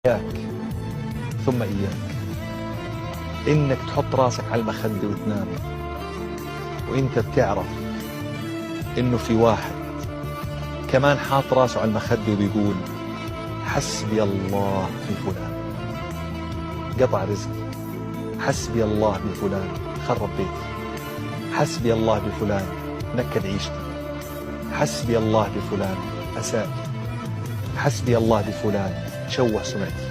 إياك ثم إياك إنك تحط راسك على المخدة وتنام وإنت بتعرف إنه في واحد كمان حاط راسه على المخدة وبيقول حسبي الله في فلان قطع رزقي، حسبي الله بفلان خرب بيتي، حسبي الله بفلان نكد عيشتي، حسبي الله بفلان أساء، حسبي الله بفلان شوه سمعتي،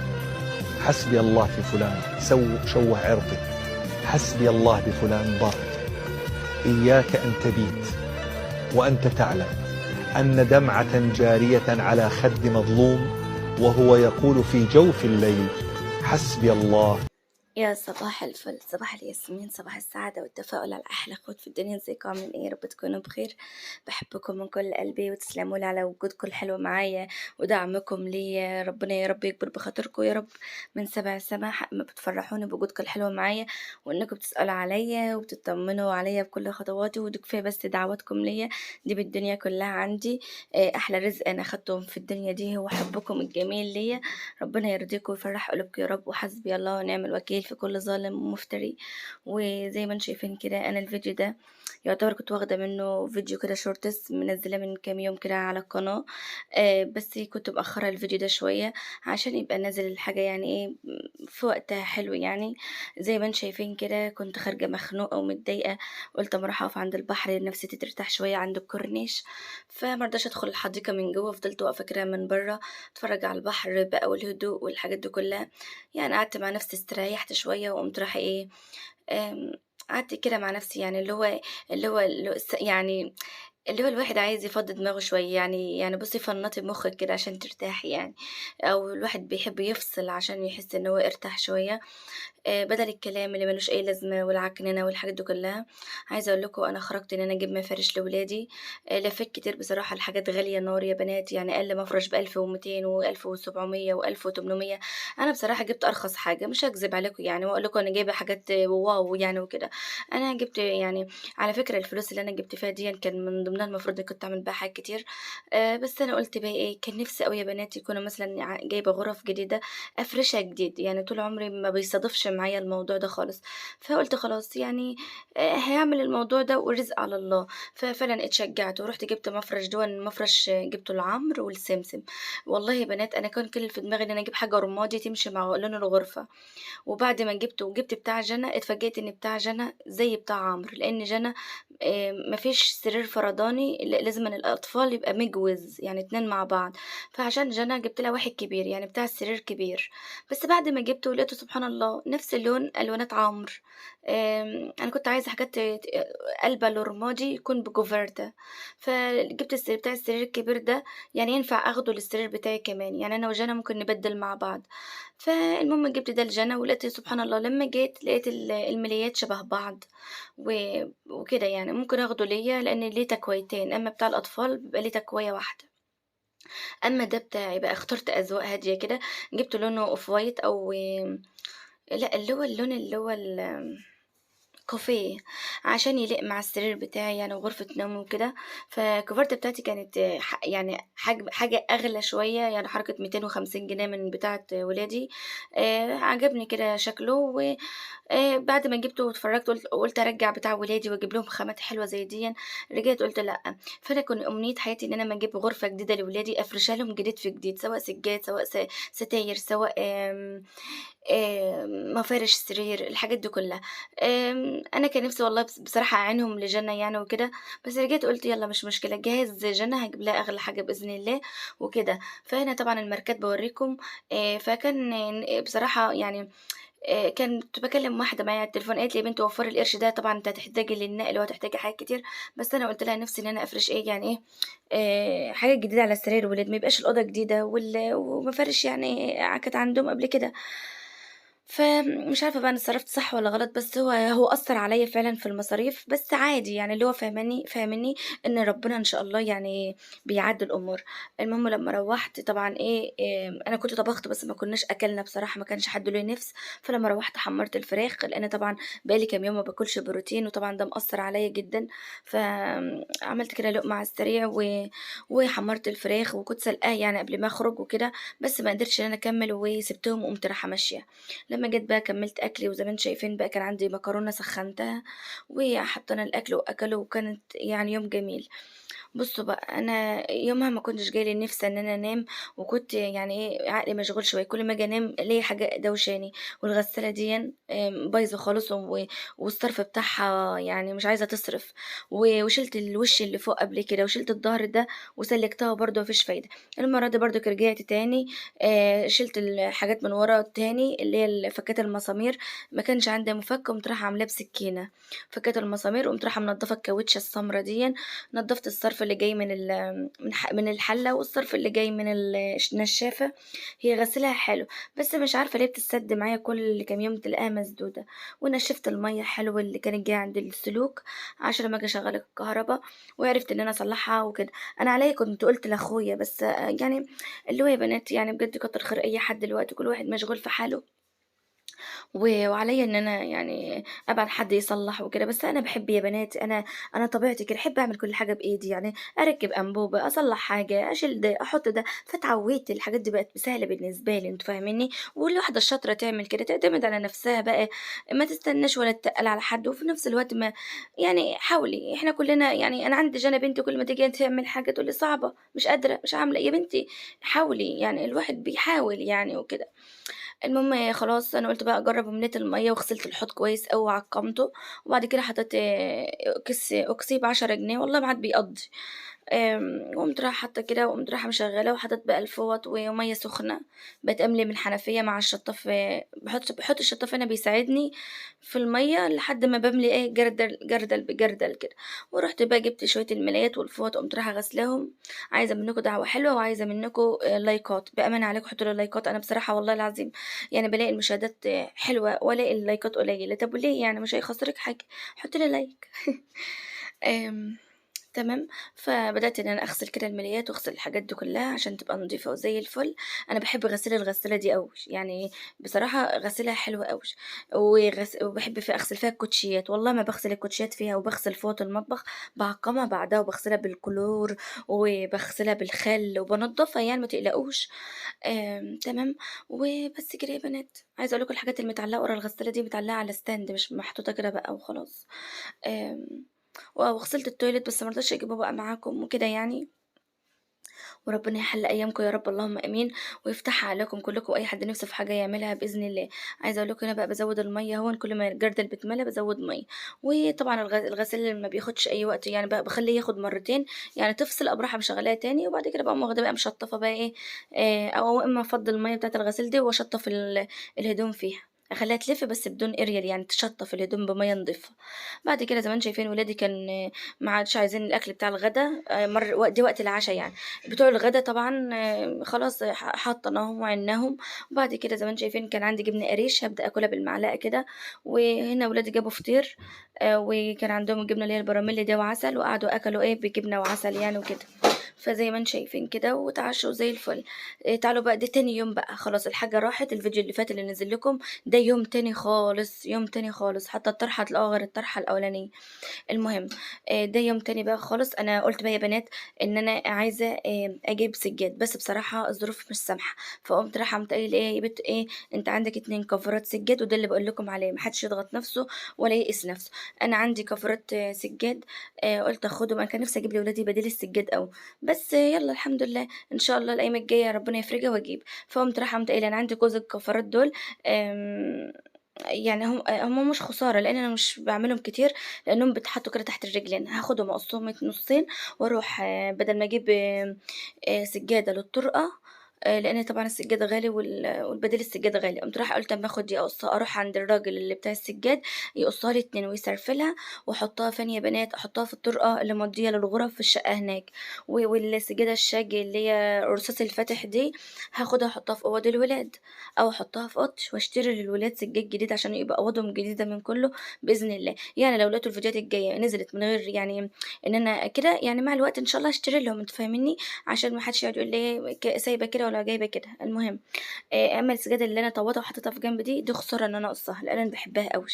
حسبي الله في فلان شوه عرضي، حسبي الله بفلان ضر. إياك أن تبيت وأنت تعلم أن دمعة جارية على خد مظلوم وهو يقول في جوف الليل حسبي الله. يا صباح الفل، صباح الياسمين، صباح السعادة والتفاؤل على أحلى أخوات في الدنيا. ازيكم عاملين ايه؟ يا رب تكونوا بخير. بحبكم من كل قلبي وتسلموا لي على وجودكم الحلو معايا ودعمكم ليا. ربنا يا رب يكبر بخاطركم يا رب من سبع سما، حق ما بتفرحوني بوجودكم الحلو معايا وانكم بتسألوا عليا وبتطمنوا عليا بكل خطواتي، ودي كفاية بس دعواتكم ليا دي بالدنيا كلها عندي. احلى رزق انا اخدته في الدنيا دي هو حبكم الجميل ليا. ربنا يرضيكم ويفرح قلوبكم يا رب، وحسبي الله ونعم الوكيل في كل ظالم ومفتري. وزي ما انتم شايفين كده انا الفيديو ده يعتبر كنت واخده منه فيديو كده shorts منزله من كام يوم كده على القناه، بس كنت مأخره الفيديو ده شويه عشان يبقى نازل الحاجه يعني ايه في وقتها حلو. يعني زي ما انتم شايفين كده كنت خارجه مخنوقه ومتضايقه، قلت اما اروح اقف عند البحر نفسيتي ترتاح شويه عند الكورنيش، فمرضاش ادخل الحديقه من جوه، فضلت واقفه كده من بره اتفرج على البحر بقى والهدوء والحاجات دي كلها. يعني قعدت مع نفسي استريحت شويه وقمت رايحه ايه، قعدت كده مع نفسي، يعني اللي هو يعني اللي هو الواحد عايز يفضي دماغه شوية، يعني بصي فنطي مخك كده عشان ترتاحي يعني، او الواحد بيحب يفصل عشان يحس ان هو ارتاح شوية، بدل الكلام اللي ملوش اي لازمة والعكننة والحاجات دي كلها. عايزة اقول لكم انا خرجت ان انا اجيب مفارش لولادي، لفيت كتير بصراحة، الحاجات غالية نار يا بنات، يعني اقل مفرش بألف ومتين وألف وسبعمية وألف وتمنمية. انا بصراحة جبت ارخص حاجة، مش هكذب عليكم يعني واقول لكم انا جايبة حاجات wow يعني وكده. انا جبت يعني على فكرة الفلوس اللي انا جبت فيها دي كان من ضمنها المفروض كنت اعمل بيها حاجات كتير، بس انا قلت بقى ايه، كان نفسي قوي يا بنات يكونوا مثلا جايبة غرف جديدة افرشها جديد، يعني طول عمري ما بيصادفش معايا الموضوع ده خالص، فقلت خلاص يعني هعمل الموضوع ده ورزق على الله. ففعلا اتشجعت ورحت جبت مفرش دون، مفرش جبته العمر والسمسم. والله يا بنات انا كان كل اللي في دماغي ان انا اجيب حاجه رمادي تمشي مع لون الغرفه، وبعد ما جبته وجبت بتاع جنى اتفاجئت ان بتاع جنى زي بتاع عمرو، لان جنى مفيش سرير فرداني، لازم ان الاطفال يبقى مجوز يعني اتنين مع بعض، فعشان جنى جبت لها واحد كبير يعني بتاع السرير كبير. بس بعد ما جبته لقيته سبحان الله نفس اللون الوانات عمرو. انا كنت عايزه حاجات قلبه للرمادي يكون بكوفرتا، فجبت السرير بتاع السرير الكبير ده، يعني ينفع اخده للسرير بتاعي كمان، يعني انا وجنى ممكن نبدل مع بعض. فالمهم جبت ده لجنى، ولقيت سبحان الله لما جيت لقيت الملايات شبه بعض وكده، يعني ممكن اخده ليا لان ليه تكويتين، اما بتاع الاطفال بيبقى ليه تكوية واحدة. اما ده بتاعي بقى اخترت اذواق هادية كده، جبت لونه off white او لا اللي هو اللون اللي هو كوفيه عشان يليق مع السرير بتاعي يعني وغرفة نومي وكده. فالكوفرتة بتاعتي كانت يعني حاجة أغلى شوية، يعني حركة 250 جنيه من بتاعة ولادي. عجبني كده شكله، و بعد ما جبته واتفرجت قلت أرجع بتاع ولادي وأجيب لهم خامات حلوة زي دي، رجعت قلت لأ. فأنا كان أمنية حياتي إن أنا لما أجيب غرفة جديدة لولادي أفرشها لهم جديد في جديد، سواء سجاد سواء ستاير سواء آم، آم، مفارش سرير، الحاجات دي كلها. انا كان نفسي والله بصراحه اعينهم لجنة يعني وكده، بس رجعت قلت يلا مش مشكله، جهاز جنة هجيب لها اغلى حاجه باذن الله وكده. فهنا طبعا الماركات بوريكم. فكان بصراحه يعني كنت بكلم واحده معايا على التليفون قالت لي يا بنت وفري القرش ده، طبعا انت هتحتاجي للنقل وهتحتاجي حاجات كتير، بس انا قلت لها نفسي ان انا افرش ايه يعني ايه، حاجه جديده على السرير ولاد، ما يبقاش الاوضه جديده ومفارش يعني كانت عندهم قبل كده. فمش عارفة بقى أنا اتصرّفت صح والّا غلط، بس هو أثّر عليّا فعلًا في المصاريف، بس عادي يعني اللي هو فاهماني فاهمني إن ربنا إن شاء الله يعني بيعدّي الأمور. المهم لمّا روّحت طبعًا إيه، أنا كنت طبخت بس ما كناش أكلنا بصراحة، ما كانش حد له نِفْس، فلمّا روّحت حمّرت الفراخ، لإن طبعًا بقى لي كام يوم ما باكلش بروتين، وطبعًا ده مأثّر عليّا جدًا، عملت كده لقمة على السريع وحمّرت الفراخ، وكنت سلقاها يعني قبل ما أخرج وكده، بس ما قدرتش إن أنا أكمّل وسِبتهم وقُمت رايحة ماشية. لمّا جيت بقى كمّلت أكلي، وزي ما أنتم شايفين بقى كان عندي مكرونة سخّنتها، وحطينا الأكل وأكلوا، وكانت يعني يوم جميل. بُصّوا بقى، أنا يومها ما كنتش جاي لي النِفْس إن أنا أنام، وكنت يعني إيه، عقلي مشغول شوية، كل ما آجي أنام ألاقي حاجة دوشاني، والغسالة ديًا بايظة خالص والصرف بتاعها يعني مش عايزة تصرف، وشِلت الوِش اللي فوق قبل كده، وشِلت الضهر ده وسلكتها برضه ما فيش فايدة. المرّة دي برضه رجعت تاني، شِلت الحاجات من ورا تاني اللي هي فكّات المسامير، ما كانش عندي مفك، قُمت رايحة عاملاه بسكينة، فكّيت المسامير وقُمت رايحة منضفة الكاوتشة السمرا ديًا، نضفت الصرف اللي جاي من الحلة، والصرف اللي جاي من النشافة. هي غسيلها حلو، بس مش عارفة ليه بتتسد معايا كل كام يوم تلاقيها مسدودة. ونشفت المية حلو اللي كانت جاية عند السلوك عشان لما اجي اشغل الكهرباء، وعرفت ان انا اصلحها وكده. انا عليا كنت قلت لاخويا، بس يعني اللي هو يا بنات يعني بجد كتر خير اي حد دلوقتي، كل واحد مشغول في حاله، وعليا إن أنا يعني أبعت حد يصلّح وكده، بس أنا باحب يا بنات، أنا طبيعتي كده، أحب أعمل كل حاجة بإيدي، يعني أركّب أنبوبة، أصلّح حاجة، أشيل ده، أحط ده، فاتعودت الحاجات دي بقت سهلة بالنسبة لي، أنتم فاهمينّي؟ والواحدة الشاطرة تعمل كده، تعتمد على نفسها بقى، ما تستناش ولا تتقّل على حد، وفي نفس الوقت ما يعني حاولي، إحنا كلنا يعني أنا عندي جنى بنتي كل ما تيجي تعمل حاجة تقول لي صعبة، مش قادرة، مش عاملة، يا بنتي حاولي، يعني الواحد بيحاول يعني وكده. المهم خلاص أنا قُلت بقى أجرّب، ومليت المَيّة وغسلت الحوض كويس أوي وعقّمته، وبعد كده حطيت كيس أوكسي ب10 جنيه، والله ما عاد بيقضّي. وقُمت رايحة حاطة كده، وقُمت رايحة مشغّلاه، وحطيت بقى الفوط ومَيّة سخنة، بقيت أملي من الحنفية مع الشطاف، باحط الشطاف هنا بيساعدني في المَيّة لحد ما باملي إيه جردل جردل بجردل كده. ورُحت بقى جبت شوية الملايات والفوط، قُمت رايحة غاسلاهم. عايزة منكم دعوة حلوة، وعايزة منكم لايكات، بأمانة عليكم حطوا لي لايكات. أنا بصراحة والله العظيم يعني بالاقي المشاهدات حلوة والاقي اللايكات قليلة، طب وليه يعني؟ مش هيخسرِك حاجة، حطي لي like. تمام. فبدأت إن أنا أغسل كده الملايات وأغسل الحاجات دي كلها عشان تبقى نضيفة وزي الفل. أنا باحب غسيل الغسالة دي أوي، يعني بصراحة غسيلها حلو أوي، وباحب أغسل فيها الكوتشيات، والله ما باغسل الكوتشيات فيها، وباغسل فوط المطبخ باعقمها بعدها، وباغسلها بالكلور وباغسلها بالخل وبانضفها، يعني ما تقلقوش. تمام. وبس كده يا بنات. عايزة أقول لكم الحاجات المتعلقة ورا الغسالة دي متعلقة على stand، مش محطوطة كده بقى وخلاص. وغسلت ال toilet بس ما رضيتش اجيبه بقى معاكم وكده يعني. وربنا يحلي ايامكم يا رب، اللهم امين، ويفتحها عليكم كلكم، واي حد نفسه في حاجه يعملها باذن الله. عايزه اقول لكم انا بقى بزود الميه اهو، كل ما الجردل بيتملى بزود ميه. وطبعا الغسيل ما بياخدش اي وقت، يعني بقى بخليه ياخد مرتين، يعني تفصل ابراحه مشغلاه تاني، وبعد كده بقى واخده بقى مشطفه بقى ايه، او اما افضي الميه بتاعه الغسيل دي واشطف الهدوم فيها، اخليها تلف بس بدون اريال، يعني تشطف الهدوم بميه نضيفه. بعد كده زي ما انتم شايفين ولادي كان ما عادش عايزين الاكل بتاع الغدا، دي وقت العشاء يعني بتوع الغدا طبعا، خلاص حطيناهم وعناهم. وبعد كده زي ما انتم شايفين كان عندي جبنه قريش هبدا اكلها بالمعلقه كده، وهنا ولادي جابوا فطير، وكان عندهم الجبنه اللي هي البراميل دي وعسل، وقعدوا اكلوا ايه بجبنه وعسل يعني وكده. فزي ما انتم شايفين كده وتعشوا زي الفل. تعالوا بقى ده تاني يوم بقى، خلاص الحاجة راحت، الفيديو اللي فات اللي نزل لكم ده يوم تاني خالص، يوم تاني خالص، حتى الطرحة هتلاقوها غير الطرحة الأولانية. المهم، ده يوم تاني بقى خالص. أنا قلت بقى يا بنات إن أنا عايزة، أجيب سجاد، بس بصراحة الظروف مش سامحة، فقمت رايحة قمت قايلة إيه يا بنت إيه، أنت عندك 2 كفرات سجاد، وده اللي بقول لكم عليه، محدش يضغط نفسه ولا يقيس نفسه. أنا عندي كفرات، سجاد، قلت أخدهم، أنا كان نفسي أجيب لولادي بديل السجاد أوي، بس يلا الحمد لله إن شاء الله الأيام الجاية ربنا يفرجها وأجيب. فقمت رايحة قمت قايلة أنا عندي جوز الكفرات دول، يعني هم مش خسارة لأن أنا مش بعملهم كتير، لأنهم بيتحطوا كده تحت الرجلين. هاخدهم أقصهم نصين وأروح، بدل ما أجيب، سجادة للطرقة، لان طبعا السجاد غالي والبديل السجاد غالي. قمت رايحة قلت اما اخد دي اقصها، اروح عند الراجل اللي بتاع السجاد يقصها لي 2 ويسرفلها، واحطها فين يا بنات؟ احطها في الطرقه اللي موديه للغرف في الشقة هناك. والسجاده الشاج اللي هي رصاص الفاتح دي هاخدها احطها في اوض الولاد، او احطها في اوضتي، واشتري للولاد سجاد جديد عشان يبقى اوضهم جديدة من كله باذن الله. يعني لو لقيتوا الفيديوهات الجاية نزلت من غير يعني ان انا كده، يعني مع الوقت ان شاء الله هشتري لهم، انتوا فاهميني، عشان ما حدش يقعد يقول لي سايبه كده ولا جايبه كده. المهم اما السجادة اللي انا طوتها وحطيتها في جنب دي خسارة ان انا اقصها، لان انا بحبها قوي.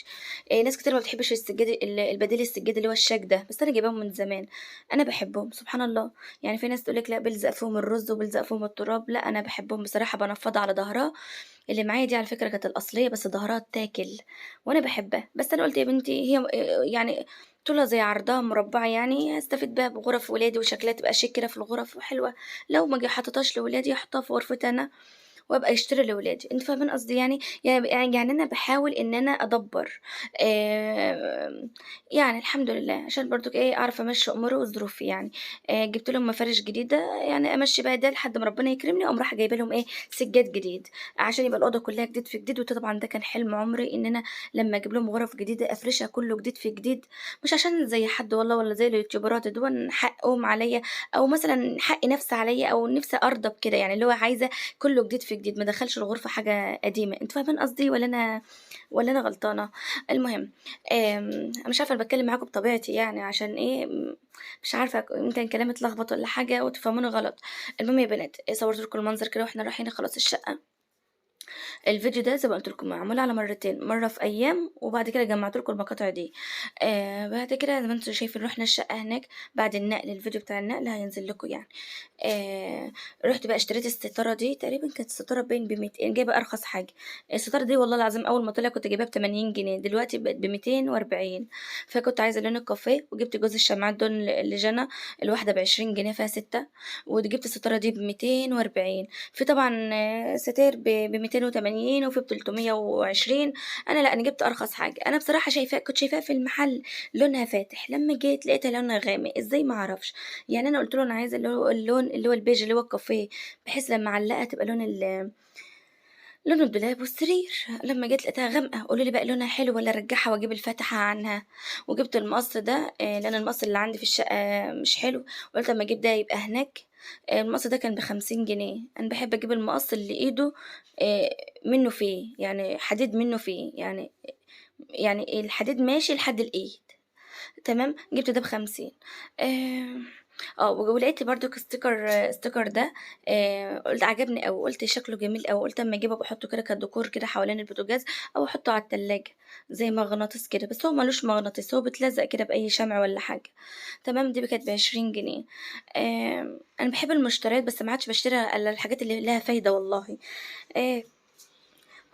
ناس كتير ما بتحبش السجاد البديل السجاد اللي هو الشاك ده، بس انا جايباهم من زمان، انا بحبهم سبحان الله. يعني في ناس تقول لك لا بلزق فيهم الرز وبلزق فيهم التراب، لا انا بحبهم بصراحة، بنفضها على ظهرها. اللي معايا دي على فكرة كانت الاصلية بس ظهرها اتاكل، وانا بحبها. بس انا قلت يا بنتي هي يعني طولها زي عرضها مربعه، يعني هستفيد بيها بغرف ولادي وشكلها تبقى شيك كده في الغرف وحلوه. لو ما حطيتهاش لولادي احطها في غرفتي انا وابقى اشتري لولادي، انتوا فاهمين قصدي؟ يعني انا بحاول ان انا ادبر، يعني الحمد لله، عشان برضو ايه اعرف امشي اموري وظروفي. يعني جبت لهم مفارش جديدة، يعني امشي بقى ده لحد ما ربنا يكرمني، اقوم رايحة جايبه لهم ايه سجاد جديد عشان يبقى الاوضة كلها جديد في جديد. وطبعا ده كان حلم عمري ان انا لما اجيب لهم غرف جديدة افرشها كله جديد في جديد، مش عشان زي حد والله ولا زي اليوتيوبرات دول حقهم عليا، او مثلا حق نفسي عليا، او نفسي ارضى بكده، يعني اللي هو عايزه كله جديد في جديد، ما دخلش الغرفة حاجة قديمة. انتوا فاهمين قصدي ولا انا غلطانة؟ المهم انا مش عارفه انا بتكلم معاكم بطبيعتي يعني عشان ايه، مش عارفه يمكن كلامي اتلخبط ولا حاجة وتفهموني غلط. المهم يا بنات صورت لكم المنظر كده واحنا رايحين خلاص الشقة. الفيديو ده زي ما قلت لكم معمول على مرتين، مرة في ايام وبعد كده جمعت لكم المقاطع دي. بعد كده زي ما انتم شايفين رحنا الشقة هناك بعد النقل، الفيديو بتاع النقل هينزل لكم يعني. رحت بقى اشتريت الستارة دي، تقريبا كانت الستارة باين ب 200، جايبه ارخص حاجة. الستارة دي والله العظيم اول ما طلع كنت جايباها ب 80 جنيه، دلوقتي بقت ب 240. فكنت عايزه لون الكافيه، وجبت جوز الشمعات دول لجنى، الواحدة ب 20 جنيه فيها 6، وجبت الستارة دي ب 240. في طبعا ستاير ب 280 وفي ب 320. انا لا، انا جبت ارخص حاجة. انا بصراحة كنت شايفاها في المحل لونها فاتح، لما جيت لقيتها لونها غامق، ازاي ما اعرفش. يعني انا قلت له انا عايزه اللي هو اللون اللي هو البيج اللي هو الكافيه، بحيث لما اعلقها تبقى لون الدولاب والسرير. لما جيت لقيتها غامقه، قولوا لي بقى لونها حلو ولا ارجعها واجيب الفاتحة عنها. وجبت المقص ده، لان المقص اللي عندي في الشقة مش حلو، قلت اما اجيب ده يبقى هناك. المقص ده كان ب50 جنيه. انا بحب اجيب المقص اللي ايده منه فيه، يعني حديد منه فيه، يعني الحديد ماشي لحد الايد، تمام. جبت ده ب50. ولقيت برضو sticker ده، قلت عجبني قوي، قلت شكله جميل قوي، قلت اما اجيبه بحطه كده كديكور كده حوالين البوتاجاز، او احطه على التلاجة زي مغناطيس كده، بس هو ملوش مغناطيس، هو بيتلزق كده باي شمع ولا حاجة، تمام. دي كانت ب20 جنيه. انا بحب المشتريات، بس ما عادش بشتري الا الحاجات اللي لها فايده والله.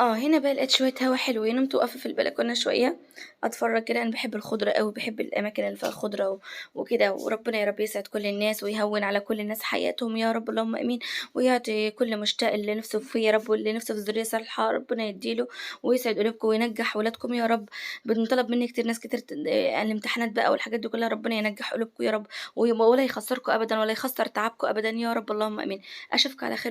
هنا بقى لقيت شوية هوا حلوين، قمت واقفة في البلكونه شوية اتفرج كده. انا بحب الخضرة قوي، بحب الاماكن اللي فيها خضرة وكده. وربنا يا رب يسعد كل الناس ويهون على كل الناس حياتهم يا رب، اللهم امين، ويعطي كل مشتاق اللي نفسه فيه يا رب، واللي نفسه في ذرية صالحه ربنا يديله، ويسعد قلوبكم وينجح ولادكم يا رب. بنطلب مني كتير، ناس كتير الامتحانات بقى والحاجات دي كلها، ربنا ينجح قلوبكم يا رب، ولا يخسركم ابدا ولا يخسر تعبكم ابدا يا رب، اللهم امين. اشوفكم على خير.